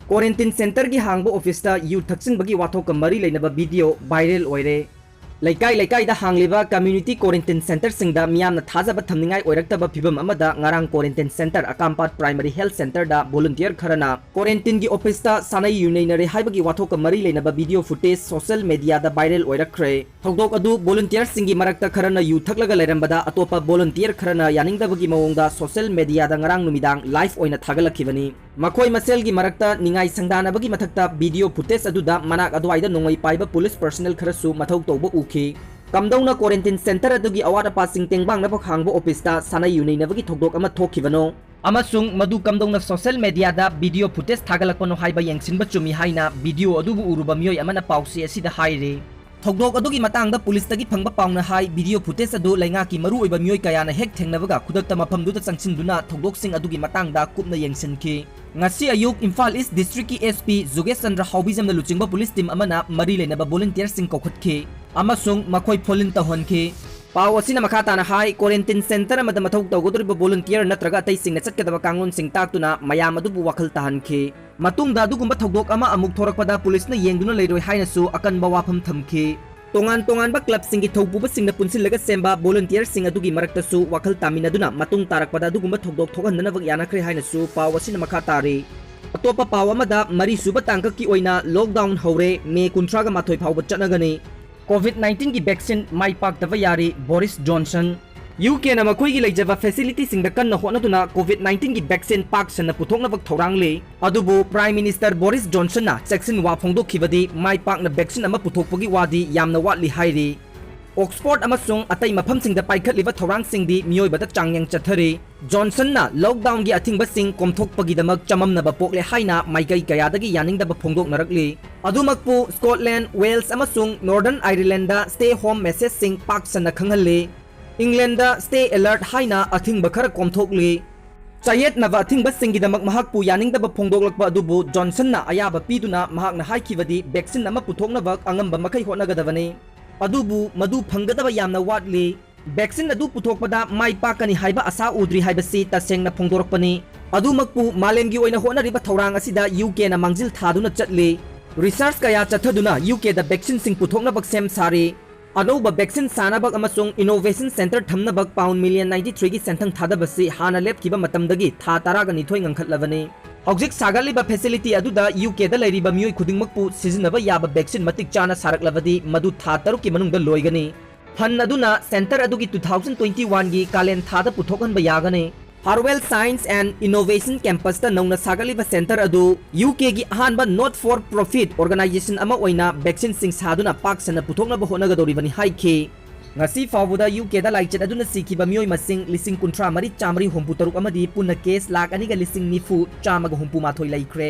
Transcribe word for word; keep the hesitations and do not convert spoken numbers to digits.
Quarantine centreꯒꯤ ꯍꯥꯡꯕ officeꯇ U ꯊꯛꯆꯤꯟꯕꯒꯤ ꯋꯥꯊꯣꯛꯀ ꯃꯔꯤ ꯂꯩꯅꯕ video viral ꯑꯣꯏꯔꯦ꯫ ꯂꯩꯀꯥꯏ ꯂꯩꯀꯥꯏꯗ ꯍꯥꯡꯂꯤꯕ community quarantine centreꯁꯤꯡꯗ ꯃꯤꯌꯥꯝꯅ ꯊꯥꯖꯕ ꯊꯝꯅꯤꯡꯉꯥꯏ ꯑꯣꯏꯔꯛꯇꯕ ꯐꯤꯚꯝ ꯑꯃꯗ ꯉꯔꯥꯡ quarantine centre ꯑꯀꯥꯝꯄꯥꯠ Primary Health Centreꯗ volunteer ꯈꯔꯅ quarantineꯒꯤ officeꯇ ꯁꯥꯟꯅꯩ ꯌꯨ ꯅꯩꯅꯔꯦ ꯍꯥꯏꯕꯒꯤ ꯋꯥꯊꯣꯛꯀ ꯃꯔꯤ ꯂꯩꯅꯕ video footage social mediaꯗ viral ꯑꯣꯏꯔꯛꯈ꯭ꯔꯦ꯫ ꯊꯧꯗꯣꯛ ꯑꯗꯨ volunteerꯁꯤꯡꯒꯤ ꯃꯔꯛꯇ ꯈꯔꯅ ꯌꯨ ꯊꯛꯂꯒ ꯂꯩꯔꯝꯕꯗ ꯑꯇꯣꯞꯄ volunteer ꯈꯔꯅ ꯌꯥꯅꯤꯡꯗꯕꯒꯤ ꯃꯑꯣꯡꯗ social mediaꯗ ꯉꯔꯥꯡ ꯅꯨꯃꯤꯗꯥꯡ live ꯑꯣꯏꯅ ꯊꯥꯒꯠꯂꯛꯈꯤꯕꯅꯤ꯫ ꯃꯈꯣꯏ ꯃꯁꯦꯜꯒꯤ ꯃꯔꯛꯇ ꯅꯤꯡꯉꯥꯏ ꯁꯪꯗꯥꯅꯕꯒꯤ ꯃꯊꯛꯇ video footage ꯑꯗꯨꯗ ꯃꯅꯥꯛ ꯑꯗꯨꯋꯥꯏꯗ ꯅꯣꯡꯃꯩ ꯄꯥꯏꯕ police personnel ꯈꯔꯁꯨ ꯃꯊꯧ ꯇꯧꯕ ꯎꯈꯤ꯫ ꯀꯝꯗꯧꯅ quarantine centre ꯑꯗꯨꯒꯤ ꯑꯋꯥꯠ ꯑꯄꯥꯁꯤꯡ ꯇꯦꯡꯕꯥꯡꯅꯕ ꯍꯥꯡꯕ officeꯇ ꯁꯥꯟꯅꯩ ꯌꯨ ꯅꯩꯅꯕꯒꯤ ꯊꯧꯗꯣꯛ ꯑꯃ ꯊꯣꯛꯈꯤꯕꯅꯣ? ꯑꯃꯁꯨꯡ ꯃꯗꯨ ꯀꯝꯗꯧꯅ social mediaꯗ video footage ꯊꯥꯒꯠꯂꯛꯄꯅꯣ ꯍꯥꯏꯕ ꯌꯦꯡꯁꯤꯟꯕ ꯆꯨꯝꯃꯤ ꯍꯥꯏꯅ video ꯑꯗꯨꯕꯨ ꯎꯔꯨꯕ ꯃꯤꯑꯣꯏ ꯑꯃꯅ ꯄꯥꯎꯆꯦ ꯑꯁꯤꯗ ꯍꯥꯏꯔꯤ꯫ ꯊꯧꯗꯣꯛ ꯑꯗꯨꯒꯤ ꯃꯇꯥꯡꯗ policeꯇꯒꯤ ꯐꯪꯕ ꯄꯥꯎꯅ ꯍꯥꯏ, video footage ꯑꯗꯨ ꯂꯩꯉꯥꯛꯀꯤ ꯃꯔꯨꯑꯣꯏꯕ ꯃꯤꯑꯣꯏ ꯀꯌꯥꯅ ꯍꯦꯛ ꯊꯦꯡꯅꯕꯒ ꯈꯨꯗꯛꯇ ꯃꯐꯝꯗꯨꯗ ꯆꯪꯁꯤꯟꯗꯨꯅ ꯊꯧꯗꯣꯛꯁꯤꯡ ꯑꯗꯨꯒꯤ ꯃꯇꯥꯡꯗ ꯀꯨꯞꯅ ꯌꯦꯡꯁꯤꯟꯈꯤ꯫ ꯉꯁꯤ ꯑꯌꯨꯛ Imphal East Districtꯀꯤ S P ꯖꯨꯒꯦꯁ Chandra ꯍꯥꯎꯕꯤꯖꯝꯅ ꯂꯨꯆꯤꯡꯕ police team ꯑꯃꯅ ꯃꯔꯤ ꯂꯩꯅꯕ volunteerꯁꯤꯡ ꯀꯧꯈꯠꯈꯤ ꯑꯃꯁꯨꯡ ꯃꯈꯣꯏ phone-in ꯇꯧꯍꯟꯈꯤ꯫ ꯄꯥꯎ ꯑꯁꯤꯅ ꯃꯈꯥ ꯇꯥꯅ ꯍꯥꯏ, quarantine centre ꯑꯃꯗ ꯃꯊꯧ ꯇꯧꯒꯗꯧꯔꯤꯕ volunteer ꯅꯠꯇ꯭ꯔꯒ ꯑꯇꯩꯁꯤꯡꯅ ꯆꯠꯀꯗꯕ ꯀꯥꯡꯂꯣꯟꯁꯤꯡ ꯇꯥꯛꯇꯨꯅ ꯃꯌꯥꯝ ꯑꯗꯨꯕꯨ ꯋꯥꯈꯜ ꯇꯥꯍꯟꯈꯤ꯫ ꯃꯇꯨꯡꯗ ꯑꯗꯨꯒꯨꯝꯕ ꯊꯧꯗꯣꯛ ꯑꯃ ꯑꯃꯨꯛ ꯊꯣꯔꯛꯄꯗ policeꯅ ꯌꯦꯡꯗꯨꯅ ꯂꯩꯔꯣꯏ ꯍꯥꯏꯅꯁꯨ ꯑꯀꯟꯕ ꯋꯥꯐꯝ ꯊꯝꯈꯤ꯫ ꯇꯣꯉꯥꯟ ꯇꯣꯉꯥꯟꯕ clubꯁꯤꯡꯒꯤ ꯊꯧꯄꯨꯕꯁꯤꯡꯅ ꯄꯨꯟꯁꯤꯜꯂꯒ ꯁꯦꯝꯕ volunteerꯁꯤꯡ ꯑꯗꯨꯒꯤ ꯃꯔꯛꯇꯁꯨ ꯋꯥꯈꯜ ꯇꯥꯃꯤꯟꯅꯗꯨꯅ ꯃꯇꯨꯡ ꯇꯥꯔꯛꯄꯗ ꯑꯗꯨꯒꯨꯝꯕ ꯊꯧꯗꯣꯛ ꯊꯣꯛꯍꯟꯗꯅꯕ ꯌꯥꯅꯈ꯭ꯔꯦ ꯍꯥꯏꯅꯁꯨ ꯄꯥꯎ ꯑꯁꯤꯅ ꯃꯈꯥ ꯇꯥꯔꯤ꯫ ꯑꯇꯣꯞꯄ ꯄꯥꯎ ꯑꯃꯗ, ꯃꯔꯤꯁꯨꯕ ꯇꯥꯡꯀꯛꯀꯤ ꯑꯣꯏꯅ lockdown ꯍꯧꯔꯦ, ꯃꯦ ꯀꯨꯟꯊ꯭ꯔꯥꯒ ꯃꯥꯊꯣꯏ ꯐꯥꯎꯕ ꯆꯠꯅꯒꯅꯤ꯫ COVID nineteenꯒꯤ vaccine ꯃꯥꯏ ꯄꯥꯛꯇꯕ ꯌꯥꯔꯤ, ꯕꯣꯔꯤꯁ ꯖꯣꯟꯁꯟ꯫ UKꯅ ꯃꯈꯣꯏꯒꯤ ꯂꯩꯖꯕ facilityꯁꯤꯡꯗ ꯀꯟꯅ ꯍꯣꯠꯅꯗꯨꯅ COVID nineteenꯒꯤ vaccine ꯄꯥꯛ ꯁꯟꯅ ꯄꯨꯊꯣꯛꯅꯕ ꯊꯧꯔꯥꯡꯂꯤ꯫ ꯑꯗꯨꯕꯨ Prime Minister ꯕꯣꯔꯤꯁ ꯖꯣꯟꯁꯟꯅ ꯆꯦꯛꯁꯤꯟ ꯋꯥ ꯐꯣꯡꯗꯣꯛꯈꯤꯕꯗꯤ ꯃꯥꯏ ꯄꯥꯛꯅ vaccine ꯑꯃ ꯄꯨꯊꯣꯛꯄꯒꯤ ꯋꯥꯗꯤ ꯌꯥꯝꯅ ꯋꯥꯠꯂꯤ ꯍꯥꯏꯔꯤ꯫ Oxford ꯑꯃꯁꯨꯡ ꯑꯇꯩ ꯃꯐꯝꯁꯤꯡꯗ ꯄꯥꯏꯈꯠꯂꯤꯕ ꯊꯧꯔꯥꯡꯁꯤꯡꯗꯤ ꯃꯤꯑꯣꯏꯕꯗ ꯆꯥꯡꯌꯦꯡ ꯆꯠꯊꯔꯤ꯫ ꯖꯣꯟꯁꯟꯅ lockdownꯒꯤ ꯑꯊꯤꯡꯕꯁꯤꯡ ꯀꯣꯝꯊꯣꯛꯄꯒꯤꯗꯃꯛ ꯆꯃꯝꯅꯕ ꯄꯣꯛꯂꯦ ꯍꯥꯏꯅ ꯃꯥꯏꯀꯩ ꯀꯌꯥꯗꯒꯤ ꯌꯥꯅꯤꯡꯗꯕ ꯐꯣꯡꯗꯣꯛꯅꯔꯛꯂꯤ꯫ ꯑꯗꯨꯃꯛꯄꯨ, Scotland, Wales ꯑꯃꯁꯨꯡ Northern Irelandꯗ stay home messageꯁꯤꯡ ꯄꯥꯛ ꯁꯟꯅ ꯈꯪꯍꯜꯂꯤ꯫ Englandꯗ stay alert ꯍꯥꯏꯅ ꯑꯊꯤꯡꯕ ꯈꯔ ꯀꯣꯝꯊꯣꯛꯂꯤ꯫ ꯆꯌꯦꯠꯅꯕ ꯑꯊꯤꯡꯕꯁꯤꯡꯒꯤꯗꯃꯛ ꯃꯍꯥꯛꯄꯨ ꯌꯥꯅꯤꯡꯗꯕ ꯐꯣꯡꯗꯣꯛꯂꯛꯄ ꯑꯗꯨꯕꯨ ꯖꯣꯟꯁꯟꯅ ꯑꯌꯥꯕ ꯄꯤꯗꯨꯅ ꯃꯍꯥꯛꯅ ꯍꯥꯏꯈꯤꯕꯗꯤ vaccine ꯑꯃ ꯄꯨꯊꯣꯛꯅꯕ ꯑꯉꯝꯕ ꯃꯈꯩ ꯍꯣꯠꯅꯒꯗꯕꯅꯤ꯫ ꯑꯗꯨꯕꯨ ꯃꯗꯨ ꯐꯪꯒꯗꯕ ꯌꯥꯝꯅ ꯋꯥꯠꯂꯤ꯫ Vaccine ꯑꯗꯨ ꯄꯨꯊꯣꯛꯄꯗ ꯃꯥꯏ ꯄꯥꯛꯀꯅꯤ ꯍꯥꯏꯕ ꯑꯁꯥ ꯎꯗ꯭ꯔꯤ ꯍꯥꯏꯕꯁꯤ ꯇꯁꯦꯡꯅ ꯐꯣꯡꯗꯣꯔꯛꯄꯅꯤ꯫ ꯑꯗꯨꯃꯛꯄꯨ ꯃꯥꯂꯦꯝꯒꯤ ꯑꯣꯏꯅ ꯍꯣꯠꯅꯔꯤꯕ ꯊꯧꯔꯥꯡ ꯑꯁꯤꯗ ꯌꯨ ꯀꯦꯅ ꯃꯥꯡꯖꯤꯜ ꯊꯥꯗꯨꯅ ꯆꯠꯂꯤ꯫ ꯔꯤꯁꯔꯆ ꯀꯌꯥ ꯆꯠꯊꯗꯨꯅ ꯌꯨ ꯀꯦꯗ ꯚꯦꯛꯁꯤꯟꯁꯤꯡ ꯄꯨꯊꯣꯛꯅꯕ ꯁꯦꯝ ꯁꯥꯔꯤ꯫ ꯑꯅꯧꯕ ꯚꯦꯛꯁꯤꯟ ꯁꯥꯅꯕ ꯑꯃꯁꯨꯡ ꯏꯅꯣꯚꯦꯁꯟ ꯁꯦꯟꯇꯔ ꯊꯝꯅꯕ ꯄꯥꯎꯟ ꯃꯤꯂꯤꯌꯟ ꯅꯥꯏꯟꯇꯤ ꯊ꯭ꯔꯤꯒꯤ ꯁꯦꯟꯊꯪ ꯊꯥꯗꯕꯁꯤ ꯍꯥꯟꯅ ꯂꯦꯞꯈꯤꯕ ꯃꯇꯝꯗꯒꯤ ꯊꯥ ꯇꯔꯥꯒ ꯅꯤꯊꯣꯏ ꯉꯟꯈꯠꯂꯕꯅꯤ꯫ ꯍꯧꯖꯤꯛ ꯁꯥꯒꯠꯂꯤꯕ ꯐꯦꯁꯤꯂꯤꯇꯤ ꯑꯗꯨꯗ ꯌꯨ ꯀꯦꯗ ꯂꯩꯔꯤꯕ ꯃꯤꯑꯣꯏ ꯈꯨꯗꯤꯡꯃꯛꯄꯨ ꯁꯤꯖꯤꯟꯅꯕ ꯌꯥꯕ ꯚꯦꯛꯁꯤꯟ ꯃꯇꯤꯛ ꯆꯥꯅ ꯁꯥꯔꯛꯂꯕꯗꯤ ꯃꯗꯨ ꯊꯥ ꯇꯔꯨꯛꯀꯤ ꯃꯅꯨꯡꯗ ꯂꯣꯏꯒꯅꯤ꯫ ꯐꯟ ꯑꯗꯨꯅ ꯁꯦꯟꯇꯔ ꯑꯗꯨꯒꯤ ꯇꯨ ꯊꯥꯎꯖꯟ ꯇ꯭ꯋꯦꯟꯇꯤ ꯋꯥꯟꯒꯤ ꯀꯥꯂꯦꯟ ꯊꯥꯗ ꯄꯨꯊꯣꯛꯍꯟꯕ ꯌꯥꯒꯅꯤ꯫ Harwell Science and Innovation Campusꯇ ꯅꯧꯅ ꯁꯥꯒꯠꯂꯤꯕ ꯁꯦꯟꯇꯔ ꯑꯗꯨ ꯌꯨ ꯀꯦꯒꯤ ꯑꯍꯥꯟꯕ not for profit organization ꯑꯃ ꯑꯣꯏꯅ ꯚꯦꯛꯁꯤꯟꯁꯤꯡ ꯁꯥꯗꯨꯅ ꯄꯥꯛ ꯁꯟꯅ ꯄꯨꯊꯣꯛꯅꯕ ꯍꯣꯠꯅꯒꯗꯧꯔꯤꯕꯅꯤ ꯍꯥꯏꯈꯤ꯫ ꯉꯁꯤ ꯐꯥꯎꯕꯗ ꯌꯨ ꯀꯦꯗ ꯂꯥꯏꯆꯠ ꯑꯗꯨꯅ ꯁꯤꯈꯤꯕ ꯃꯤꯑꯣꯏ ꯃꯁꯤꯡ ꯂꯤꯁꯤꯡ ꯀꯨꯟꯊ꯭ꯔꯥ ꯃꯔꯤ ꯆꯥꯃꯔꯤ ꯍꯨꯝꯐꯨ ꯇꯔꯨꯛ ꯑꯃꯗꯤ ꯄꯨꯟꯅ ꯀꯦꯁ ꯂꯥꯈ ꯑꯅꯤꯒ ꯂꯤꯁꯤꯡ ꯅꯤꯐꯨ ꯆꯥꯝꯃꯒ ꯍꯨꯝꯐꯨ ꯃꯥꯊꯣꯏ ꯂꯩꯈ꯭ꯔꯦ꯫